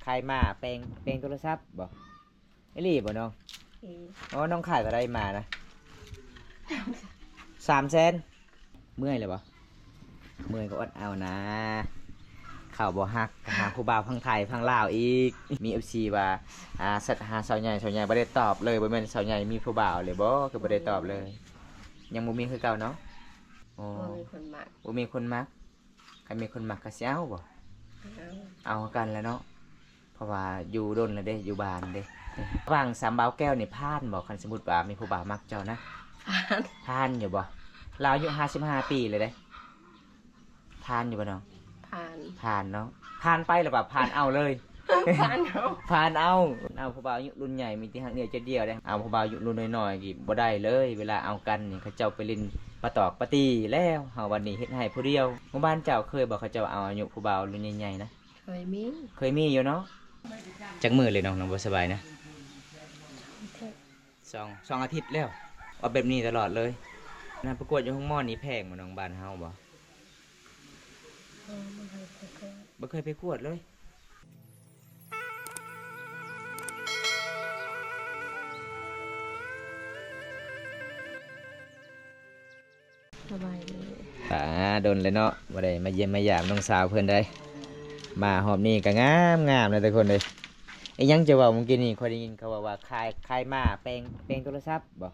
ຂາຍໝາແປງ ແປງໂທລະສັບບໍ່? ອີ່ຫຼີບໍ່ນ້ອງ? ອີ່ຫຼີ. ອໍ ນ້ອງຂາຍເທົ່າໃດໝານະ? ສາມແສນ. ເມື່ອຍແລ້ວບໍ່? ເມື່ອຍກໍອົດເອົານາ. ເຂົາບໍ່ຮັກ ກໍຫາຜູ້ບ່າວຝັ່ງໄທຝັ່ງລາວອີກ. ມີເອັຟຊີວ່າ ອ່າ ແຊັດຫາສາວໃຫຍ່ ສາວໃຫຍ່ບໍ່ໄດ້ຕອບເລີຍ. ບໍ່ແມ່ນສາວໃຫຍ່ມີຜູ້ບ່າວແລ້ວບໍ່? ຄືບໍ່ໄດ້ຕອບເລີຍ? ຍັງບໍ່ມີຄືເກົ່າເນາະ? ອໍ ບໍ່ມີຄົນມັກ. ບໍ່ມີຄົນມັກ. ຄັນມີຄົນມັກກໍຊິເອົາບໍ່? ເອົາ. ເອົາກັນແຫຼະເນາະ ເພາະວ່າຢູ່ດົນແລ້ວເດ້ ຢູ່ບ້ານເດ້. ລະຫວ່າງສາມບ່າວແກ້ວນີ້ຜ່ານບໍ່? ຄັນສົມມຸດວ່າມີຜູ້ບ່າວມັກເຈົ້ານະ? ຜ່ານ. ຜ່ານຢູ່ບໍ່? ລາວອາຍຸຫ້າສິບຫ້າປີແລ້ວເດ້. ຜ່ານຢູ່ບໍ່ນ້ອງ? ຜ່ານ. ຜ່ານເນາະ. ຜ່ານໄປຫຼືວ່າຜ່ານເອົາເລີຍ? ຜ່ານເອົາ. ຜ່ານເອົາ. ເອົາຜູ້ບ່າວອາຍຸລຸ້ນໃຫຍ່ ມີແຕ່ຮັກດຽວໃຈດຽວເດ້. ເອົາຜູ້ບ່າວອາຍຸລຸ້ນນ້ອຍໆນີ້ບໍ່ໄດ້ເລີຍ. ເວລາເອົາກັນນີ້ ເຂົາເຈົ້າໄປຫຼິ້ນປະຕອກປາຕີແລ້ວ. ເຮົາບັດນີ້ເຮັດໃຫ້ຜູ້ດຽວ. ໝູ່ບ້ານເຈົ້າເຄີຍບໍ່ ເຂົາເຈົ້າເອົາອາຍຸຜູ້ບ່າວລຸ້ນໃຫຍ່ໆນະ? ເຄີຍມີ. ເຄີຍມີຢູ່ເນາະ. ຈັກມື້ແລ້ວນ້ອງ ນ້ອງບໍ່ສະບາຍນະ? ສອງ ສອງອາທິດແລ້ວ. ເອົາແບບນີ້ຕະຫຼອດເລີຍ. ນະ ໄປກວດຢູ່ໂຮງໝໍນີ້ແພງບໍ່ນ້ອງ ບ້ານເຮົາບໍ່? ບໍ່ເຄີຍໄປກວດເລີຍ. ສະບາຍດີ. ອ່າ ດົນແລ້ວເນາະ ບໍ່ໄດ້ມາຢ້ຽມມາຢາມນ້ອງສາວເພິ່ນໄດ໋. ມາຮອບນີ້ກໍງາມໆນະທຸກຄົນເອີຍ. ອີຫຍັງຈະເວົ້າ ມື້ກີ້ນີ້ຂ້ອຍໄດ້ຍິນເຂົາເວົ້າວ່າຂາຍ ຂາຍໝາແປງ ແປງໂທລະສັບບໍ່?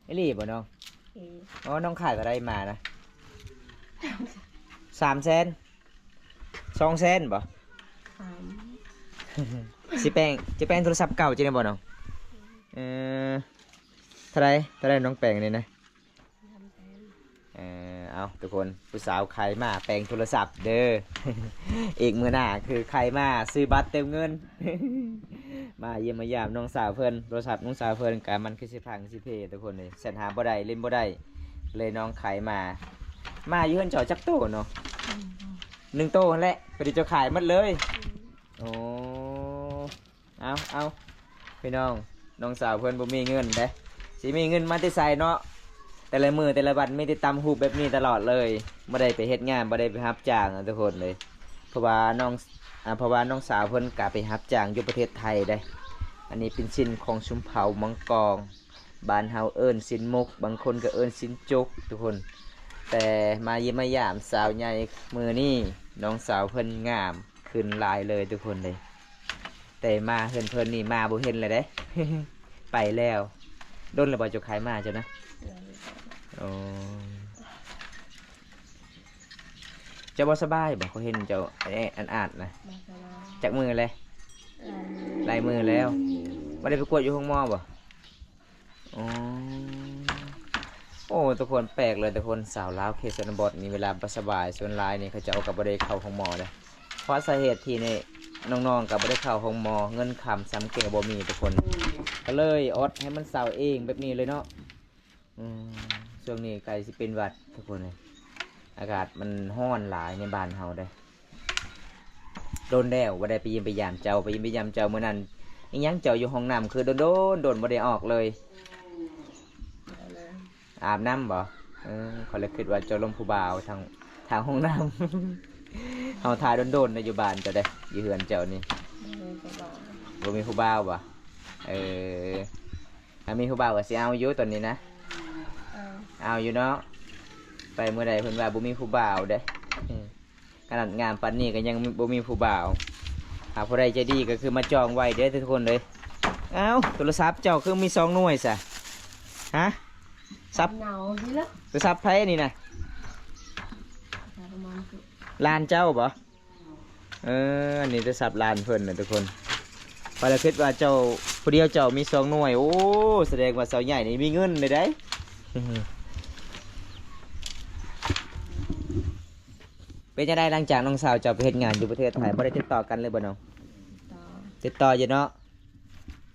ອີ່ຫຼີບໍ່ນ້ອງ? ອີ່ຫຼີ. ອໍ ນ້ອງຂາຍເທົ່າໃດໝານະ? ສາມແສນ. ສອງແສນບໍ່? ສາມ. ຊິແປງ ຊິແປງໂທລະສັບເກົ່າຈັ່ງໃດບໍ່ນ້ອງ? ເອີ ເທົ່າໃດ ເທົ່າໃດນ້ອງແປງນີ້ນະ? ສາມແສນ. ເອີ ເອົາທຸກຄົນ ຜູ້ສາວຂາຍໝາແປງໂທລະສັບເດີ. ອີກມື້ໜ້າຄືຂາຍໝາຊື້ບັດເຕີມເງິນ. ມາຢ້ຽມມາຢາມນ້ອງສາວເພິ່ນ. ໂທລະສັບນ້ອງສາວເພິ່ນກະມັນຄືຊິພັງຊິເພທຸກຄົນເອີຍ. ແຊັດຫາບໍ່ໄດ້ ຫຼິ້ນບໍ່ໄດ້ ເລີຍນ້ອງຂາຍໝາ. ໝາຢູ່ເຮືອນເຈົ້າຈັກໂຕເນາະ? ໜຶ່ງໂຕ. ໜຶ່ງໂຕຫັ້ນແຫຼະ ພໍດີເຈົ້າຂາຍໝົດເລີຍ. ອືມ. ໂອ້ ເອົາ ເອົາ ພີ່ນ້ອງ ນ້ອງສາວເພິ່ນບໍ່ມີເງິນເດ້ ຊິມີເງິນມາແຕ່ໃສເນາະ? ແຕ່ລະມື້ແຕ່ລະວັນມີແຕ່ຕຳຫູບແບບນີ້ຕະຫຼອດເລີຍ. ບໍ່ໄດ້ໄປເຮັດງານ ບໍ່ໄດ້ໄປຮັບຈ້າງນະທຸກຄົນເອີຍ. ເພາະວ່ານ້ອງ ອາ ເພາະວ່ານ້ອງສາວເພິ່ນກະໄປຮັບຈ້າງຢູ່ປະເທດໄທເດ້. ອັນນີ້ເປັນສິນຂອງຊົນເຜົ່າມັງກອງ. ບ້ານເຮົາເອີ້ນສິນໝົກ ບາງຄົນກໍເອີ້ນສິນຈົກທຸກຄົນ. ແຕ່ມາຢ້ຽມມາຢາມສາວໃຫຍ່ມື້ນີ້ ນ້ອງສາວເພິ່ນງາມຂຶ້ນຫຼາຍເລີຍທຸກຄົນເລີຍ. ແຕ່ມາເຮືອນເພິ່ນນີ້ມາບໍ່ເຫັນແລ້ວເດ້ ໄປແລ້ວ. ດົນແລ້ວບໍ່ເຈົ້າຂາຍໝາເຈົ້ານະ? ໂອ້ ເຈົ້າບໍ່ສະບາຍບໍ່? ຂ້ອຍເຫັນເຈົ້າແອອັດໆນະ. ບໍ່ສະບາຍ. ຈັກມື້ແລ້ວ? ຫຼາຍມື້. ຫຼາຍມື້ແລ້ວ. ບໍ່ໄດ້ໄປກວດຢູ່ໂຮງໝໍບໍ່? ອໍ ໂອ້ ທຸກຄົນ ແປກເລີຍທຸກຄົນ ຊາວລາວເຂດຊົນນະບົດນີ້ ເວລາບໍ່ສະບາຍ ສ່ວນຫຼາຍນີ້ເຂົາເຈົ້າກໍບໍ່ໄດ້ເຂົ້າໂຮງໝໍເດ້. ເພາະສາເຫດທີ່ນີ້ ນ້ອງໆກໍບໍ່ໄດ້ເຂົ້າໂຮງໝໍ ເງິນຄຳຊຳແກ້ວບໍ່ມີທຸກຄົນ ກໍເລີຍອົດໃຫ້ມັນເຊົາເອງແບບນີ້ເລີຍເນາະ. ອືມ ຊ່ວງນີ້ໃກ້ຊິເປັນຫວັດທຸກຄົນເອີຍ ອາກາດມັນຮ້ອນຫຼາຍໃນບ້ານເຮົາເດ້. ດົນແລ້ວບໍ່ໄດ້ໄປຢ້ຽມໄປຢາມເຈົ້າ ໄປຢ້ຽມໄປຢາມເຈົ້າມື້ນັ້ນ ອີຫຍັງເຈົ້າຢູ່ຫ້ອງນ້ຳຄືດົນໆ ດົນບໍ່ໄດ້ອອກເລີຍ? ອາບນ້ຳບໍ່? ເອີ ຂ້ອຍລະຄິດວ່າເຈົ້າລົມຜູ້ບ່າວທາງ ທາງຫ້ອງນ້ຳ. ເຮົາຖ້າດົນໆ ໄດ້ຢູ່ບ້ານເຈົ້າເດ້ ຢູ່ເຮືອນເຈົ້ານີ້ ບໍ່ມີຜູ້ບ່າວ. ບໍ່ມີຜູ້ບ່າວບໍ່? ເອີ ຖ້າມີຜູ້ບ່າວກໍຊິເອົາຢູ່ຕອນນີ້ນະ. ເອີ ເອົາຢູ່ເນາະ ໄປມື້ໃດເພິ່ນວ່າບໍ່ມີຜູ້ບ່າວເດ້. ຂະໜາດງາມປານນີ້ກໍຍັງບໍ່ມີຜູ້ບ່າວ. ຫາກຜູ້ໃດໃຈດີກໍຄືມາຈອງໄວ້ເດີທຸກຄົນເອີຍ. ອ້າວ ໂທລະສັບເຈົ້າຄືມີສອງໜ່ວຍຊະ? ຮະ? ສັບ ໂທລະສັບໃຜນີ້ນະ? ຫຼານເຈົ້າບໍ່? ເອີ ອັນນີ້ໂທລະສັບຫຼານເພິ່ນນະທຸກຄົນ. ຂ້ອຍລະຄິດວ່າເຈົ້າ ຜູ້ດຽວເຈົ້າມີສອງໜ່ວຍ. ໂອ້ ສະແດງວ່າສາວໃຫຍ່ນີ້ມີເງິນເລີຍໃດ໋. ເປັນຈັ່ງໃດ ຫຼັງຈາກນ້ອງສາວເຈົ້າໄປເຮັດງານຢູ່ປະເທດໄທ ບໍ່ໄດ້ຕິດຕໍ່ກັນເລີຍບໍ່ນ້ອງ? ຕິດຕໍ່ ຕິດຕໍ່ຢູ່ເນາະ.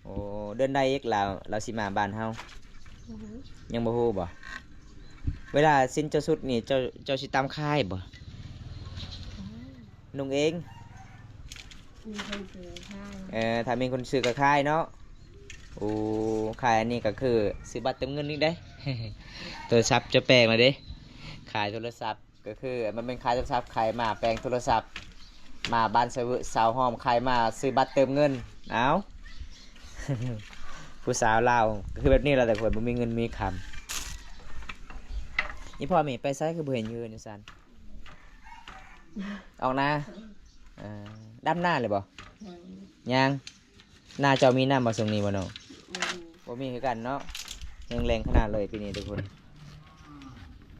ໂອ້ ເດືອນໃດອີກລາວ ລາວຊິມາບ້ານເຮົາ? ບໍ່ຮູ້. ຍັງບໍ່ຮູ້ບໍ່? ເວລາສິ້ນເຈົ້າສຸດນີ້ ເຈົ້າ ເຈົ້າຊິຕຳຂາຍບໍ່? ນຸ່ງເອງ. ມີຄົນຊື້ຂາຍ. ເອີ ຖ້າມີຄົນຊື້ກໍຂາຍເນາະ. ໂອ້ ຂາຍອັນນີ້ກໍຄືຊື້ບັດເຕີມເງິນອີກເດ້. ໂທລະສັບຈະແປງແລ້ວເດ້ ຂາຍໂທລະສັບ ກໍຄືມັນແມ່ນຂາຍໂທລະສັບ ຂາຍໝາກແປງໂທລະສັບ. ມາບ້ານສາວເວີ ສາວຫອມຂາຍໝາກ ຊື້ບັດເຕີມເງິນ. ເອົ້າ ຜູ້ສາວລາວຄືແບບນີ້ລະ ແຕ່ຄົນບໍ່ມີເງິນມີຄຳ. ອີພໍ່ແມ່ໄປໃສຄືບໍ່ເຫັນຢູ່ເຮືອນຢູ່ຊັ້ນ? ອອກນາ? ເອີ ດຳນາແລ້ວບໍ່? ຍັງ. ຍັງ. ນາເຈົ້າມີນ້ຳບໍ່ຊ່ວງນີ້ບໍ່ນ້ອງ? ບໍ່ມີ ບໍ່ມີຄືກັນເນາະ. ແຫ້ງແລ້ງຂະໜາດເລີຍປີນີ້ທຸກຄົນ.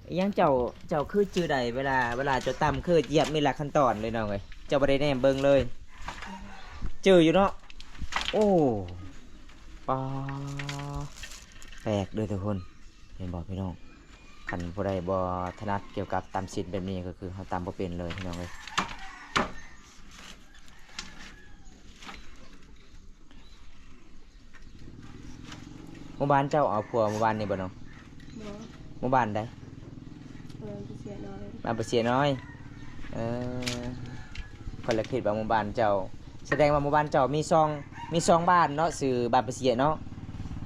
ອີຫຍັງເຈົ້າ ເຈົ້າຄືຈື່ໄດ້ ເວລາ ເວລາເຈົ້າຕຳຄືຢຽບມີຫຼັກຂັ້ນຕອນເລີຍນ້ອງເອີຍ. ເຈົ້າບໍ່ໄດ້ແນມເບິ່ງເລີຍ. ຈື່ຢູ່ເນາະ. ໂອ້ ປາ ແປກເດີທຸກຄົນ. ເຫັນບໍ່ພີ່ນ້ອງ? ຄັນຜູ້ໃດບໍ່ຖະໜັດກ່ຽວກັບຕຳຊີ້ນແບບນີ້ ກໍຄືເຮົາຕຳບໍ່ເປັນເລີຍພີ່ນ້ອງເອີຍ. ໝູ່ບ້ານເຈົ້າເອົາຜົວໝູ່ບ້ານນີ້ບໍ່ນ້ອງ? ບໍ່. ໝູ່ບ້ານໃດ? ບ້ານປາເຊຍນ້ອຍ. ບ້ານປາເຊຍນ້ອຍ. ເອີ ຂ້ອຍລະຄິດວ່າໝູ່ບ້ານເຈົ້າ. ສະແດງວ່າໝູ່ບ້ານເຈົ້າມີສອງ ມີສອງບ້ານເນາະ ຊື່ບ້ານປາເຊຍເນາະ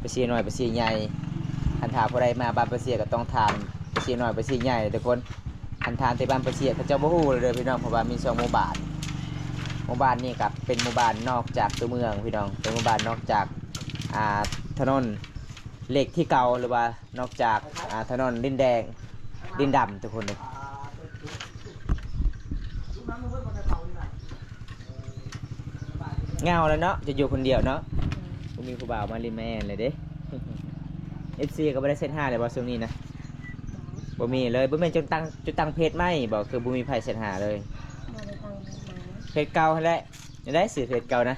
ປາເຊຍນ້ອຍ ປາເຊຍໃຫຍ່. ຄັນຖ້າຜູ້ໃດມາບ້ານປາເຊຍກໍຕ້ອງຖາມປາເຊຍນ້ອຍ ປາເຊຍໃຫຍ່ເດີທຸກຄົນ. ຄັນຖາມແຕ່ບ້ານປາເຊຍ ເຂົາເຈົ້າບໍ່ຮູ້ເລີຍເດີພີ່ນ້ອງ ເພາະວ່າມີສອງໝູ່ບ້ານ. ໝູ່ບ້ານນີ້ກໍເປັນໝູ່ບ້ານນອກຈາກຕົວເມືອງພີ່ນ້ອງ ເປັນໝູ່ບ້ານນອກຈາກ ອ່າ ຖະໜົນເລກທີເກົ້າ ຫຼືວ່າ ນອກຈາກ ອ່າ ຖະໜົນດິນແດງ ດິນດຳທຸກຄົນເດີ. ເຫງົາແລ້ວເນາະ ຈະຢູ່ຄົນດຽວເນາະ. ບໍ່ມີຜູ້ບ່າວມາຫຼິ້ນມາແອ່ນເລີຍເດ້. ເອັຟຊີກໍບໍ່ໄດ້ແຊັດຫາເລີຍບໍ່ຊ່ວງນີ້ນະ? ບໍ່ມີເລີຍ. ບໍ່ແມ່ນຈະຕັ້ງ ຈະຕັ້ງເພຈໃໝ່ບໍ່? ຄືບໍ່ມີໃຜແຊັດຫາເລີຍ. ບໍ່ໄດ້ຕັ້ງເພຈໃໝ່. ເພຈເກົ່າຫັ້ນແຫຼະ. ແນວໃດຊື່ເພຈເກົ່ານະ?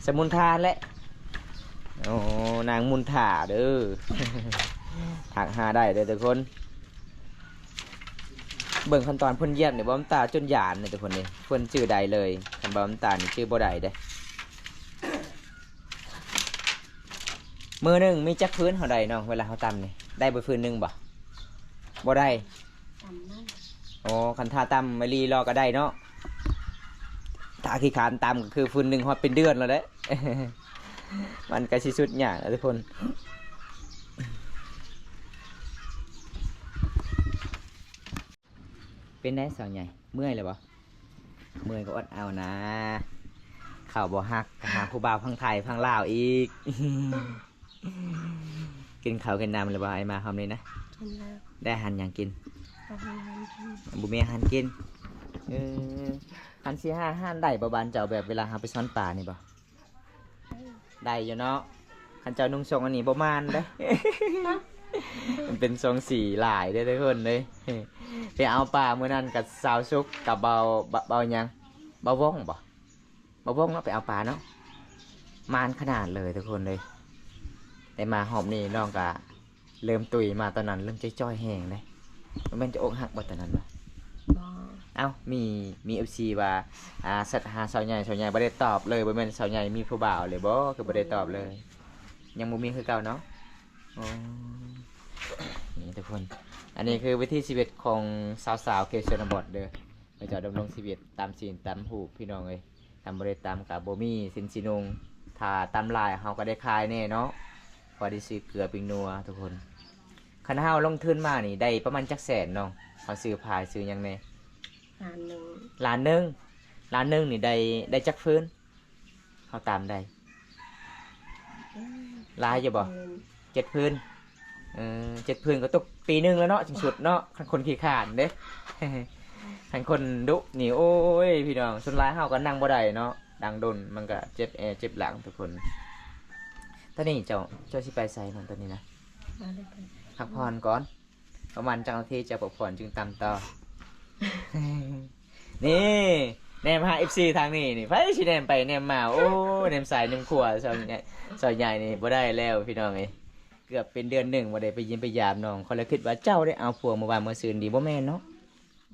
ສະມຸນທາຫັ້ນແຫຼະ. ໂອ້ ນາງມຸນທາເດີ. ທັກຫາໄດ້ເດີທຸກຄົນ. ເບິ່ງຂັ້ນຕອນເພິ່ນຢຽບນີ້ ບ່າວຕາຈົນຢ້ານເດ້ທຸກຄົນເດ້. ເພິ່ນຈື່ໄດ້ເລີຍ. ຄັນບ່າວຕານີ້ຈື່ບໍ່ໄດ້ເດ້. ມື້ໜຶ່ງມີຈັກຟືນເຮົາໄດ້ນ້ອງ ເວລາເຮົາຕຳນີ້ ໄດ້ບໍ່ຟືນໜຶ່ງບໍ່? ບໍ່ໄດ້. ຕຳໄດ້. ໂອ້ ຄັນຖ້າຕຳອີ່ຫຼີລໍກໍໄດ້ເນາະ. ຖ້າຂີ້ຄ້ານຕຳກໍຄືຟືນໜຶ່ງຮອດເປັນເດືອນແລ້ວເດ້. ມັນກໍຊິສຸດຍາກແຫຼະທຸກຄົນ. ເປັນໃດສາວໃຫຍ່ ເມື່ອຍແລ້ວບໍ່? ເມື່ອຍກໍອົດເອົານາ. ເຂົ້າບໍ່ຮັກ ກໍຫາຜູ້ບ່າວຝັ່ງໄທຝັ່ງລາວອີກ. ກິນເຂົ້າກິນນ້ຳແລ້ວບໍ່? ອ້າຍມາຮອບນີ້ນະ. ກິນແລ້ວ. ໄດ້ອາຫານຫຍັງກິນ? ອາຫານກິນ. ບໍ່ມີອາຫານກິນ. ເອີ ຄັນຊິຫາອາຫານໄດ້ບໍ່ບ້ານເຈົ້າ ແບບເວລາເຮົາໄປຊ້ອນປານີ້ບໍ່? ໄດ້ຢູ່ເນາະ. ຄັນເຈົ້ານຸ່ງຊົງອັນນີ້ບໍ່ມ່ານເດ້. ມັນເປັນຊົງສີຫຼາຍເດ້ທຸກຄົນເດ້. ໄປເອົາປາມື້ນັ້ນກັບສາວສຸກກັບເບົາ ເບົາຫຍັງ ເບົາວົງບໍ່? ເບົາວົງເນາະ ໄປເອົາປາເນາະ. ມ່ານຂະໜາດເລີຍທຸກຄົນເດ້. ແຕ່ມາຮອບນີ້ນ້ອງກະ ເລີ່ມຕຸ້ຍມາຕອນນັ້ນ ເລີ່ມຈ່ອຍໆແຮງເດ້. ບໍ່ແມ່ນຈະອົກຫັກບໍ່ຕອນນັ້ນຫວາ? ບໍ່. ເອົ້າ ມີ ມີເອັຟຊີວ່າ ອ່າ ແຊັດຫາສາວໃຫຍ່ ສາວໃຫຍ່ບໍ່ໄດ້ຕອບເລີຍ. ບໍ່ແມ່ນສາວໃຫຍ່ມີຜູ້ບ່າວເລີຍບໍ່? ຄືບໍ່ໄດ້ຕອບເລີຍ? ຍັງບໍ່ມີຄືເກົ່າເນາະ. ອໍ ນີ້ທຸກຄົນ ອັນນີ້ຄືວິຖີຊີວິດຂອງຊາວສາວເຂດຊົນນະບົດເດີ. ເຂົາເຈົ້າດຳລົງຊີວິດຕາມຊີ້ນຕາມຮູບ ພີ່ນ້ອງເອີຍ. ຄັນບໍ່ໄດ້ຕຳກໍບໍ່ມີສິ້ນຊິນຸ່ງ. ຖ້າຕຳຫຼາຍເຮົາກໍໄດ້ຂາຍແດ່ເນາະ ພໍໄດ້ຊື້ເກືອປີ້ງນົວທຸກຄົນ. ຄັນເຮົາລົງທຶນມານີ້ໄດ້ປະມານຈັກແສນນ້ອງ? ເຮົາຊື້ພາຍຊື້ຫຍັງແດ່? ລ້ານໜຶ່ງ. ລ້ານໜຶ່ງ. ລ້ານໜຶ່ງນີ້ໄດ້ ໄດ້ຈັກຟືນ? ເຮົາຕຳໄດ້ ຫຼາຍຢູ່ບໍ່? ເຈັດຟືນ. ເອີ ເຈັດຟືນກໍຕົກປີໜຶ່ງແລ້ວເນາະ ຈັ່ງສຸດເນາະ ຄັນຄົນຂີ້ຄ້ານເດ້. ຄັນຄົນດຸນີ້ ໂອ້ຍ ພີ່ນ້ອງ ສ່ວນຫຼາຍເຮົາກໍນັ່ງບໍ່ໄດ້ເນາະ ນັ່ງດົນມັນກໍເຈັບແອເຈັບຫຼັງທຸກຄົນ. ຕອນນີ້ເຈົ້າ ເຈົ້າຊິໄປໃສນ້ອງຕອນນີ້ນະ? ພັກຜ່ອນກ່ອນ. ປະມານຈັກນາທີເຈົ້າພັກຜ່ອນຈຶ່ງຕຳຕໍ່? ນີ້ ແນມຫາເອັຟຊີທາງນີ້ນີ້ ໃຜຊິແນມໄປແນມມາ. ໂອ້ ແນມຊ້າຍແນມຂວາ ສາວໃຫຍ່ ສາວໃຫຍ່ນີ້ບໍ່ໄດ້ແລ້ວ ພີ່ນ້ອງເອີຍ. ເກືອບເປັນເດືອນໜຶ່ງບໍ່ໄດ້ໄປຢ້ຽມໄປຢາມນ້ອງ. ຂ້ອຍລະຄິດວ່າເຈົ້າໄດ້ເອົາຜົວມື້ວານມື້ຊືນນີ້ ບໍ່ແມ່ນເນາະ?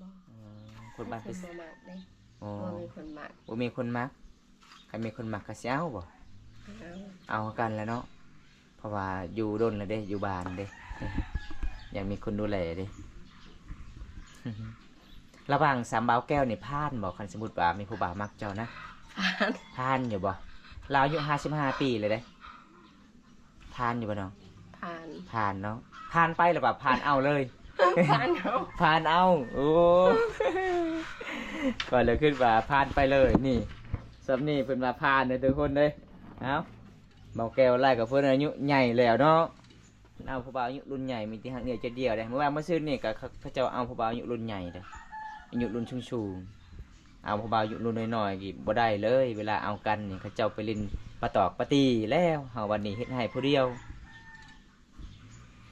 ບໍ່. ເອີ ຄົນບ້ານ ຄົນບໍ່ມັກເດ້. ອໍ ບໍ່ມີຄົນມັກ. ບໍ່ມີຄົນມັກ. ຄັນມີຄົນມັກກໍຊິເອົາບໍ່? ເອົາ. ເອົາຄືກັນແຫຼະເນາະ. ເພາະວ່າຢູ່ດົນແລ້ວເດ້ ຢູ່ບ້ານເດ້ ຢາກມີຄົນດູແລເດ້. ລະຫວ່າງສາມບ່າວແກ້ວນີ້ຜ່ານບໍ່? ຄັນສົມມຸດວ່າມີຜູ້ບ່າວມັກເຈົ້ານະ? ຜ່ານ. ຜ່ານຢູ່ບໍ່? ລາວອາຍຸຫ້າສິບຫ້າປີເລີຍເດ້. ຜ່ານຢູ່ບໍ່ນ້ອງ? ຜ່ານ. ຜ່ານເນາະ. ຜ່ານໄປຫຼືວ່າຜ່ານເອົາເລີຍ? ຜ່ານເອົາ ຜ່ານເອົາ. ໂອ້ ຂ້ອຍລະຄິດວ່າຜ່ານໄປເລີຍນີ້. ສ່ຳນີ້ເພິ່ນວ່າຜ່ານເດີທຸກຄົນເດີ. ເອົ້າ ເບົາແກ້ວຫຼາຍກະເພິ່ນອາຍຸໃຫຍ່ແລ້ວເນາະ. ເອົາຜູ້ບ່າວອາຍຸລຸ້ນໃຫຍ່ ມີແຕ່ຮັກດຽວໃຈດຽວເດ້. ເມື່ອວານເມື່ອຊືນນີ້ກະ ເຂົາເຈົ້າເອົາຜູ້ບ່າວອາຍຸລຸ້ນໃຫຍ່ເດ້ ອາຍຸລຸ້ນສູງໆ. ເອົາຜູ້ບ່າວອາຍຸລຸ້ນນ້ອຍໆນີ້ບໍ່ໄດ້ເລີຍ. ເວລາເອົາກັນນີ້ ເຂົາເຈົ້າໄປຫຼິ້ນປາຕອກປາຕີແລ້ວ. ເຮົາບັດນີ້ເຮັດໃຫ້ຜູ້ດຽວ.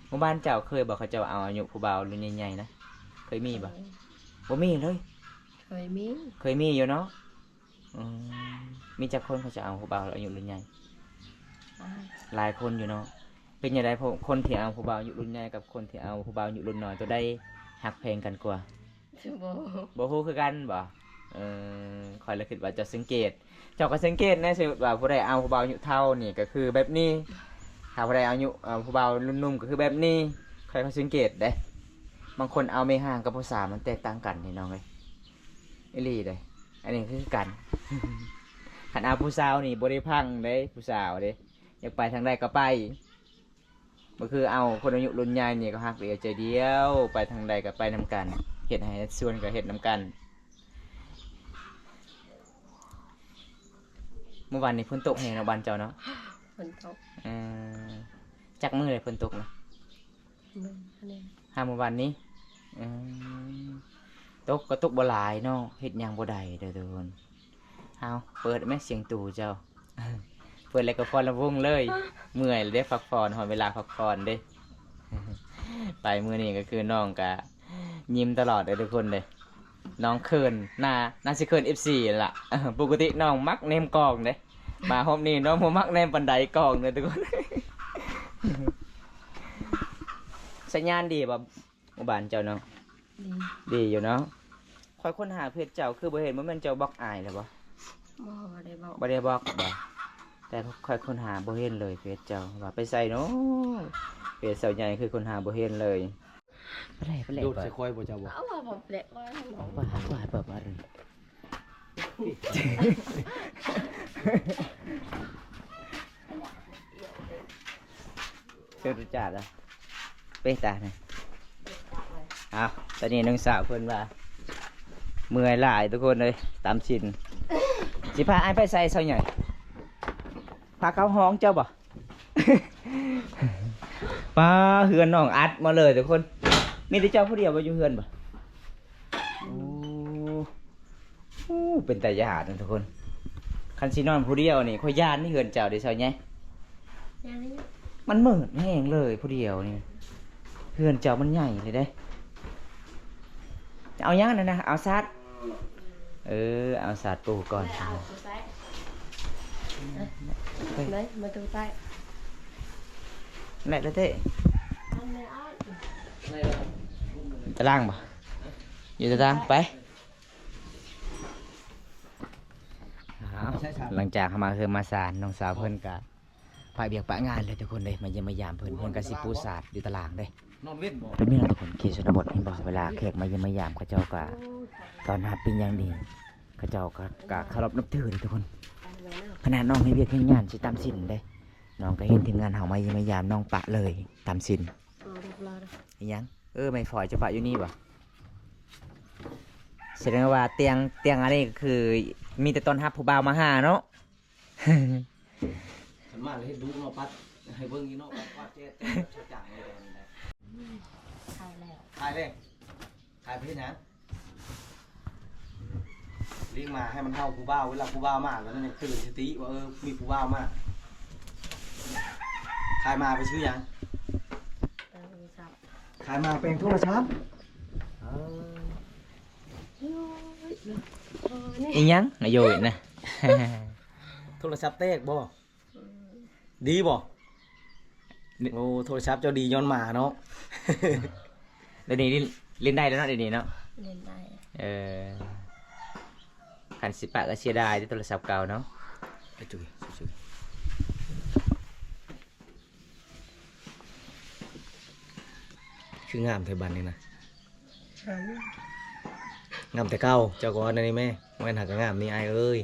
ໝູ່ບ້ານເຈົ້າເຄີຍບໍ່ ເຂົາເຈົ້າເອົາອາຍຸຜູ້ບ່າວລຸ້ນໃຫຍ່ໆນະ? ເຄີຍມີບໍ່? ບໍ່ມີເລີຍ. ເຄີຍມີ ເຄີຍມີຢູ່ເນາະ. ອືມ ມີຈັກຄົນເຂົາຈະເອົາຜູ້ບ່າວອາຍຸລຸ້ນໃຫຍ່? ຫຼາຍ ຫຼາຍຄົນຢູ່ເນາະ. ເປັນຈັ່ງໃດ ຄົນທີ່ເອົາຜູ້ບ່າວອາຍຸລຸ້ນໃຫຍ່ກັບຄົນທີ່ເອົາຜູ້ບ່າວອາຍຸລຸ້ນນ້ອຍ ໂຕໃດຮັກແພງກັນກວ່າ? ບໍ່ ບໍ່ຮູ້ຄືກັນບໍ່? ເອີ ຂ້ອຍລະຄິດວ່າເຈົ້າສັງເກດ. ເຈົ້າກໍສັງເກດແດ່ ສົມມຸດວ່າຜູ້ໃດເອົາຜູ້ບ່າວອາຍຸເຖົ້ານີ້ກໍຄືແບບນີ້, ຖ້າຜູ້ໃດເອົາອາຍຸ ເອົາຜູ້ບ່າວລຸ້ນໜຸ່ມກໍຄືແບບນີ້. ຂ້ອຍກໍສັງເກດເດ້ ບາງຄົນເອົາແມ່ຮ່າງກັບຜູ້ສາວ ມັນແຕກຕ່າງກັນພີ່ນ້ອງເອີຍ. ອີ່ຫຼີເດ້ ອັນນີ້ຄືກັນ. ຄັນເອົາຜູ້ສາວນີ້ບໍ່ໄດ້ພັງເດ້ ຜູ້ສາວເດ້ ຢາກໄປທາງໃດກໍໄປ. ບໍ່ຄືເອົາຄົນອາຍຸລຸ້ນໃຫຍ່ນີ້ ກໍຮັກດຽວໃຈດຽວ ໄປທາງໃດກໍໄປນຳກັນ ເຮັດໄຮ່ເຮັດສວນກໍເຮັດນຳກັນ. ມື້ວານນີ້ຝົນຕົກແຮງເນາະ ບ້ານເຈົ້າເນາະ? ຝົນຕົກ. ເອີ ຈັກມື້ແລ້ວຝົນຕົກນະ? ມື້ ຫາມື້ວານນີ້. ເອີ ຕົກກໍຕົກບໍ່ຫຼາຍເນາະ ເຮັດຫຍັງບໍ່ໄດ້ເດີທຸກຄົນ. ເອົາ ເປີດແມະສຽງຕູ້ເຈົ້າ. ເປີດແລ້ວກໍຟ້ອນລຳວົງເລີຍ. ເມື່ອຍແລ້ວເດ້ ພັກຜ່ອນ ຮອດເວລາພັກຜ່ອນເດ້. ໄປມື້ນີ້ກໍຄືນ້ອງກະຍິ້ມຕະຫຼອດເດີທຸກຄົນເດ້. ນ້ອງເຂີນ ໜ້າ ໜ້າຊິເຂີນເອັບຊີຫັ້ນລະ. ປົກກະຕິນ້ອງມັກແນມກ້ອງເດ້ ມາຮອບນີ້ນ້ອງບໍ່ມັກແນມປານໃດກ້ອງເດີທຸກຄົນ. ສັນຍານດີບໍ່? ໝູ່ບ້ານເຈົ້າເນາະ? ດີ ດີຢູ່ເນາະ. ຂ້ອຍຄົ້ນຫາເຟສເຈົ້າຄືບໍ່ເຫັນ, ບໍ່ແມ່ນເຈົ້າບລັອກອ້າຍແລ້ວບໍ່? ບໍ່ ບໍ່ໄດ້ບລັອກ. ບໍ່ໄດ້ບລັອກບໍ່? ແຕ່ຂ້ອຍຄົ້ນຫາບໍ່ເຫັນເລີຍເຟສເຈົ້າ, ວ່າໄປໃສເນາະ? ເຟສສາວໃຫຍ່ຄືຄົ້ນຫາບໍ່ເຫັນເລີຍ. ປະແຫຼະ ປະແຫຼະ ໂດດໃສ່ຂ້ອຍບໍ່ເຈົ້າບໍ່? ເອົາວ່າບໍ່ແຫຼະວ່າ ວ່າ ວ່າ ວ່າ ວ່າ ເຊີນຈາດລະ ເປຕານະ. ເອົາ ຕອນນີ້ນ້ອງສາວເພິ່ນວ່າເມື່ອຍຫຼາຍທຸກຄົນເອີຍ ຕຳສິນ. ຊິພາອ້າຍໄປໃສສາວໃຫຍ່? ພາເຂົ້າຫ້ອງເຈົ້າບໍ່? ປ້າ ເຮືອນນ້ອງອັດໝົດເລີຍທຸກຄົນ. ມີແຕ່ເຈົ້າຜູ້ດຽວບໍ່ຢູ່ເຮືອນບໍ່? ໂອ້ ໂອ້ ເປັນຕາຢ້ານທຸກຄົນ. ຄັນຊິນອນຜູ້ດຽວນີ້ ຂ້ອຍຢ້ານເຮືອນເຈົ້າເດ້ສາວໃຫຍ່. ມັນມືດແຮງເລີຍຜູ້ດຽວນີ້. ເຮືອນເຈົ້າມັນໃຫຍ່ເລີຍເດ້. ເອົາຫຍັງນັ້ນນະ? ເອົາສາດ. ເອີ ເອົາສາດປູກ່ອນ. ໄດ້ ມາຕູໃຕ້. ແມ່ນແລ້ວເດ້. ຕາລ່າງບໍ່? ຢູ່ຕາລ່າງ ໄປ. ເອົາ ຫຼັງຈາກເຮົາມາເຮືອນມາຊານ ນ້ອງສາວເພິ່ນກະ ປະວຽກປະງານເລີຍທຸກຄົນເລີຍ ມາຢ້ຽມມາຢາມເພິ່ນ. ເພິ່ນກໍຊິປູສາດຢູ່ຕາລ່າງເດ້. ນອນເວັນບໍ່? ເປັນແມ່ນທຸກຄົນ ເຂດຊົນນະບົດ ເຫັນບໍ່? ເວລາແຂກມາຢ້ຽມມາຢາມ ເຂົາເຈົ້າກໍຕ້ອນຮັບເປັນຢ່າງດີ. ເຂົາເຈົ້າກໍ ກໍເຄົາລົບນັບຖືເດ້ທຸກຄົນ. ຂະໜາດນ້ອງເຮັດວຽກເຮັດງານຊິຕຳສິນເດ້ ນ້ອງກໍເຫັນທີມງານເຮົາມາຢ້ຽມມາຢາມ ນ້ອງປະເລີຍຕຳສິນ. ອີຫຍັງ? ເອີ ໄມ້ຝອຍຈະປະຢູ່ນີ້ບໍ່? ສະແດງວ່າຕຽງ ຕຽງອັນນີ້ກໍຄືມີແຕ່ຕ້ອນຮັບຜູ້ບ່າວມາຫາເນາະ. ຄັນມາແລ້ວເຮັດດຸເນາະ ປັດໃຫ້ເບິ່ງຢູ່ເນາະ ປັດ ປັດແຈດ ແຈດ ຈັກຢ່າງເລີຍ. ຂາຍແລ້ວ ຂາຍແລ້ວ ຂາຍໄປເຮັດຫຍັງ? ລ້ຽງໝາໃຫ້ມັນເຫົ່າຜູ້ບ່າວ ເວລາຜູ້ບ່າວມາແລ້ວມັນຍັງຕື່ນສະຕິວ່າ ເອີ ມີຜູ້ບ່າວມາ. ຂາຍໝາໄປຊື້ຫຍັງ? ແປງໂທລະສັບ. ຂາຍໝາແປງໂທລະສັບ? ເອີ ອີຫຍັງນະໂຍຍນະ? ໂທລະສັບແຕກບໍ່? ອືມ ດີບໍ່? ໂອ້ ໂທລະສັບເຈົ້າດີຍ້ອນໝາເນາະ. ດຽວນີ້ຫຼິ້ນ ຫຼິ້ນໄດ້ແລ້ວເນາະ ດຽວນີ້ເນາະ. ຫຼິ້ນໄດ້. ເອີ ຄັນຊິປະກໍເສຍດາຍເດ້ ໂທລະສັບເກົ່າເນາະ. ຄືງາມແທ້ບັດນີ້ນະ. ງາມ ງາມແຕ່ເກົ່າ. ເຈົ້າກໍວ່າແນວນີ້ແມ້. ບໍ່ແມ່ນຫາກະງາມນີ້ອ້າຍເອີຍ.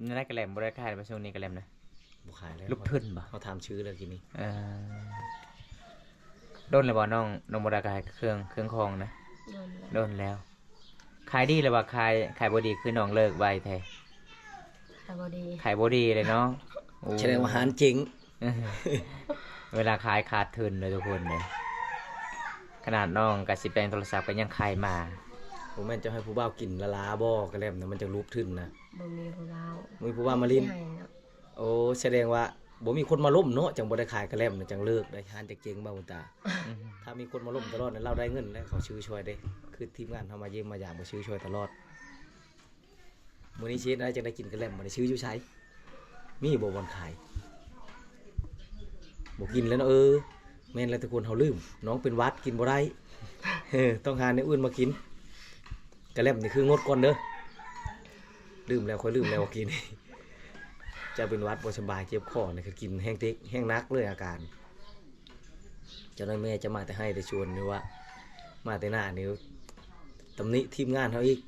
ແນວໃດກະແລັມ ບໍ່ໄດ້ຂາຍແລ້ວ ຊ່ວງນີ້ກະແລັມນະ? ບໍ່ຂາຍແລ້ວ. ລຸກທຶນບໍ່? ເຮົາຖາມຊື່ແລ້ວກີ້ນີ້. ເອີ ດົນແລ້ວບໍ່ນ້ອງ ນ້ອງບໍ່ໄດ້ຂາຍເຄື່ອງ ເຄື່ອງຂອງນະ? ດົນແລ້ວ ດົນແລ້ວ. ຂາຍດີຫຼືວ່າຂາຍ ຂາຍບໍ່ດີ ຄືນ້ອງເລີກໄວແທ້? ຂາຍບໍ່ດີ ຂາຍບໍ່ດີເລີຍເນາະ. ໂອ້ ສະແດງວ່າຮ້ານເຈັງ ເວລາຂາຍຂາດທຶນເລີຍທຸກຄົນເລີຍ. ຂະໜາດນ້ອງກະຊິແປງໂທລະສັບກໍຍັງຂາຍໝາ. ບໍ່ແມ່ນເຈົ້າໃຫ້ຜູ້ບ່າວກິນລະລາບໍ່ ກະແລັມນະ ມັນຈັ່ງລູບທຶນນະ? ບໍ່ມີຜູ້ບ່າວ ບໍ່ມີຜູ້ບ່າວມາຫຼິ້ນ. ໂອ້ ສະແດງວ່າບໍ່ມີຄົນມາລົມເນາະ ຈັ່ງບໍ່ໄດ້ຂາຍກະແລັມນະ ຈັ່ງເລີກໄດ໋. ຮ້ານຈັກເຈັງບໍ່ບຸນຕາ. ຖ້າມີຄົນມາລົມຕະຫຼອດນະ ລາວໄດ້ເງິນແລ້ວ ເຂົາຊື້ຊ່ອຍເດ້. ຄືທີມງານເຮົາມາຢ້ຽມມາຢາມ ກໍຊື້ຊ່ອຍຕະຫຼອດ. ມື້ນີ້ຊິເຮັດແນວໃດຈັ່ງໄດ້ກິນກະແລັມ ບາດນີ້ຊື້ຢູ່ໃສ? ມີບໍ່ບ່ອນຂາຍ? ບໍ່ກິນແລ້ວເນາະ. ເອີ ແມ່ນແລ້ວທຸກຄົນ ເຮົາລືມ ນ້ອງເປັນຫວັດກິນບໍ່ໄດ້. ເອີ ຕ້ອງຫາແນວອື່ນມາກິນ. ກະແລັມນີ້ຄືງົດກ່ອນເດີ. ລືມແລ້ວ ຂ້ອຍລືມແລ້ວວ່າກິນ ເຈົ້າເປັນຫວັດບໍ່ສະບາຍ ເຈັບຄໍນີ້ ຄືກິນແຮງຕິ ແຮງໜັກເລີຍອາການ. ເຈົ້ານາຍແມ່ຈະມາແຕ່ໄຮ່ແຕ່ສວນ ຫຼືວ່າມາແຕ່ນານີ້ ຕຳໜິທີມງານເຮົາອີກ.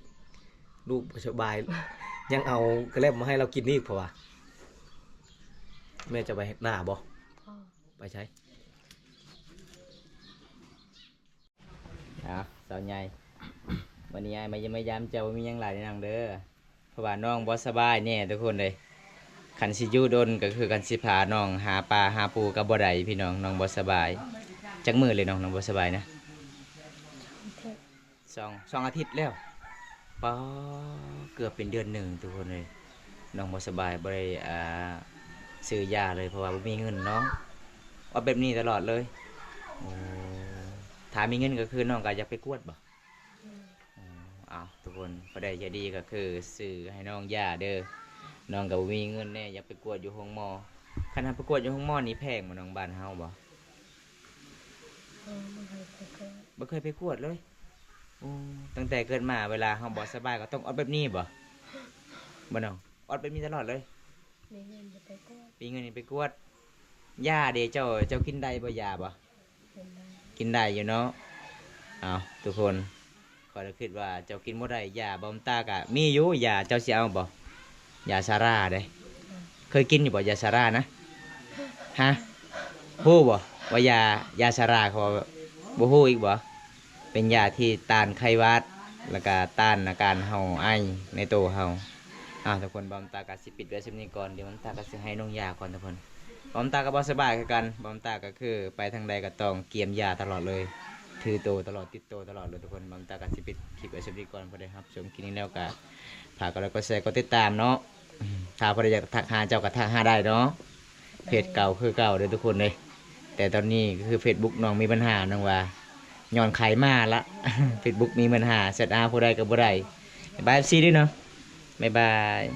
ລູກບໍ່ສະບາຍ ຍັງເອົາກະແລັມມາໃຫ້ລາວກິນອີກ ເພາະວ່າ ແມ່ຈະໄປນາບໍ່? ໄປໃສ? ອ້າວ ສາວໃຫຍ່ ມື້ນີ້ອ້າຍມາຢ້ຽມມາຢາມເຈົ້າ ບໍ່ມີຫຍັງຫຼາຍເດີນ້ອງເດີ ເພາະວ່ານ້ອງບໍ່ສະບາຍແດ່ທຸກຄົນເອີຍ. ຄັນຊິຢູ່ດົນກໍຄື ຄັນຊິພານ້ອງຫາປາຫາປູກໍບໍ່ໄດ້ພີ່ນ້ອງ ນ້ອງບໍ່ສະບາຍ. ຈັກມື້ແລ້ວນ້ອງ ນ້ອງບໍ່ສະບາຍນະ? ສອງ ສອງອາທິດແລ້ວ. ປາ ເກືອບເປັນເດືອນໜຶ່ງທຸກຄົນເອີຍ ນ້ອງບໍ່ສະບາຍ ບໍ່ໄດ້ ອ່າ ຊື້ຢາເລີຍ ເພາະວ່າບໍ່ມີເງິນເນາະ. ອອດແບບນີ້ຕະຫຼອດເລີຍ. ໂອ້ ຖ້າມີເງິນກໍຄືນ້ອງກໍຢາກໄປກວດບໍ່? ອໍ ເອົາ ທຸກຄົນ ຜູ້ໃດໃຈດີກໍຄືຊື້ໃຫ້ນ້ອງຢາເດີ. ນ້ອງກໍບໍ່ມີເງິນແດ່ ຢາກໄປກວດຢູ່ໂຮງໝໍ. ຄັນເຮົາໄປກວດຢູ່ໂຮງໝໍນີ້ແພງບໍ່ນ້ອງ ບ້ານເຮົາບໍ່? ບໍ່ເຄີຍໄປກວດ ບໍ່ເຄີຍໄປກວດເລີຍ. ໂອ້ ຕັ້ງແຕ່ເກີດມາ ເວລາເຮົາບໍ່ສະບາຍກໍຕ້ອງອອດແບບນີ້ບໍ່? ບໍ່ນ້ອງ ອອດແບບນີ້ຕະຫຼອດເລີຍ. ມີເງິນຈະໄປກວດ ມີເງິນນີ້ໄປກວດ. ຢາເດ ເຈົ້າ ເຈົ້າກິນໄດ້ບໍ່ ຢາບໍ່? ກິນໄດ້ ກິນໄດ້ຢູ່ເນາະ. ເອົາ ທຸກຄົນ ຂ້ອຍລະຄິດວ່າເຈົ້າກິນບໍ່ໄດ້. ຢາບຳຕາກະມີຢູ່ ຢາ ເຈົ້າຊິເອົາບໍ່? ຢາຊາລາເດ້. ເຄີຍກິນຢູ່ບໍ່ ຢາຊາລານະ? ຮະ? ຮູ້ບໍ່ວ່າຢາ ຢາຊາລາ ເຂົາວ່າ ບໍ່ຮູ້ອີກບໍ່? ເປັນຢາທີ່ຕ້ານໄຂ້ຫວັດ ແລ້ວກະຕ້ານອາການເຮົາໄອໃນໂຕເຮົາ. ເອົາ ທຸກຄົນ ບຳຕາກະຊິປິດໄວ້ສ່ຳນີ້ກ່ອນ ດຽວບຳຕາກະຊິໃຫ້ນ້ອງຢາກ່ອນທຸກຄົນ. ບຳຕາກະບໍ່ສະບາຍຄືກັນ ບຳຕາກະຄືໄປທາງໃດກະຕ້ອງກຽມຢາຕະຫຼອດເລີຍ ຖືໂຕຕະຫຼອດ ຕິດໂຕຕະຫຼອດເລີຍທຸກຄົນ. ບຳຕາກະຊິປິດຄລິບໄວ້ສ່ຳນີ້ກ່ອນ ຜູ້ໃດຮັບຊົມຄລິບນີ້ແລ້ວກະ ຝາກກົດໄລກົດແຊ ກົດຕິດຕາມເນາະ. ຖ້າຜູ້ໃດຢາກທັກຫາເຈົ້າກໍທັກຫາໄດ້ເນາະ ເພຈເກົ່າຄືເກົ່າເດີທຸກຄົນເດີ. ແຕ່ຕອນນີ້ກໍຄືເຟສບຸກນ້ອງມີບັນຫາ ນ້ອງວ່າ ຍ້ອນຂາຍໝາລະ ເຟສບຸກມີບັນຫາ ແຊັດຫາຜູ້ໃດກໍບໍ່ໄດ້. ບາຍບາຍ ເອັຟຊີ ເດີເນາະ ບາຍບາຍ.